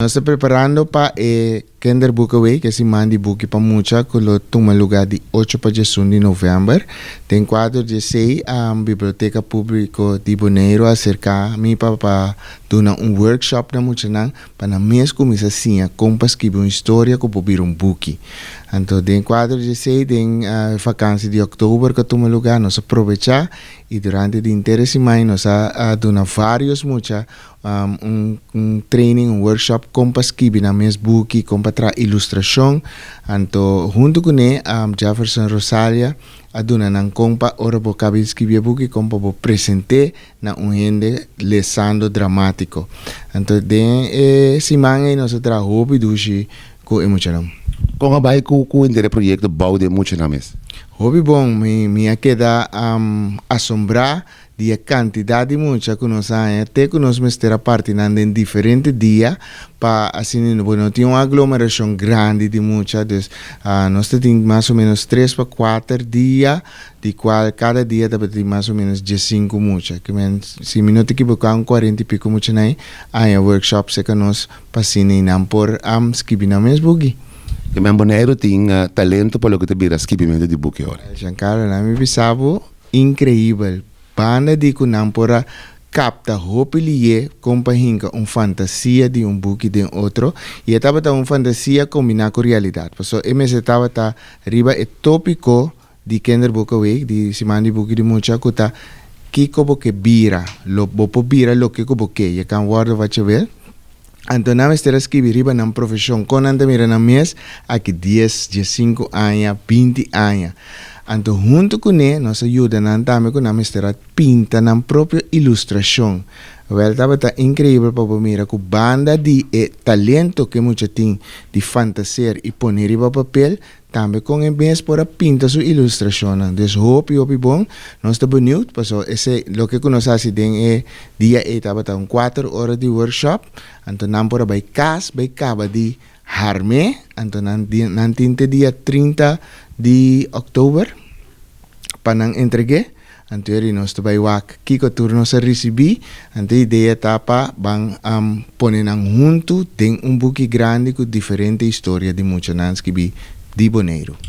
Nos ta preparando pa e Kinderboekenweek, e siman di buki pa mucha, ku lo tuma lugá di 8 pa 11 di novèmber. Den kuadro di esei, Biblioteka Públiko di Boneiru a aserká mi pa duna un workshop na muchanan pa nan mes kuminsá siña kon pa skibi un historia ku por bira un buki. Anto den kuadro di esei, den e vakansi di òktober ku a tuma lugá, nos a probechá i durante di henter e siman nos a duna vários mucha un training, un workshop kon pa skibi nan mes buki, kon pa traha ilustrashon. Anto huntu kuné Jefferson Rosalia a duna nan kon pa ora bo kaba di skibi e buki kon pa bo present'é na un hende lesando dramátiko. Anto den e siman ei nos a traha hopi dushi ku e muchanan. Kon a bai ku henter e proyekto bou di e muchanan mes? Hopi bon, mi a keda asombrá di e kantidat di mucha ku nos a haña te ku nos mester a parti nan den diferente dia pa asina bo no tin un aglomerashon grandi di mucha. Dus nos ta tin mas o menos 3 pa 4 dia, di kual kada dia tabata tin mas o menos 15 mucha. Ke men, si mi no ta ekiboká, un 40 i piko muchanan ei a haña workshop serka nos pa asina nan por skibi nan mes buki. Ke men Boneiru tin talento pa loke ta bira skibimentu di buki ora. Giancarlo, laga mi bisa bo, inkreibel. Banda di ku nan por a kapta hopi lihé kon pa hinka un fantasia di un buki den otro i e tabata un fantasia kombiná ku realidat. Pasobra e mester tabata riba e tópiko di Kinderboekenweek, di siman di buki di mucha, ku ta kiko bo ke bira, lo bo por bira loke ku bo ke, je kan worden wat je wil. Anto nan mester a skibi riba nan profeshon, kon nan ta mira nan mes aki 10, 15 aña, 20 aña. Anto huntu kuné nos a yuda nan tambe ku nan mester a pinta nan propio ilustrashon. Wèl, tabata inkreibel pa bo mira ku banda di e talento ku e mucha tin di fantaseer i pone riba papel, tambe kon e mes por a pinta su ilustrashonnan. Dus hopi hopi bon, nos ta benieuwd, pasobra esei loke ku nos hasi den e dia ei tabata un 4 ora di workshop, anto nan por a bai kas bai kaba di harm'é, anto nan tin te dia 30 di òktober pa nan entreg'é. Anto eri nos ta bai wak kiko tur nos a risibí, anto e idea ta pa ban pone nan huntu den un buki grandi ku diferente historia di muchanan skibí di Boneiru.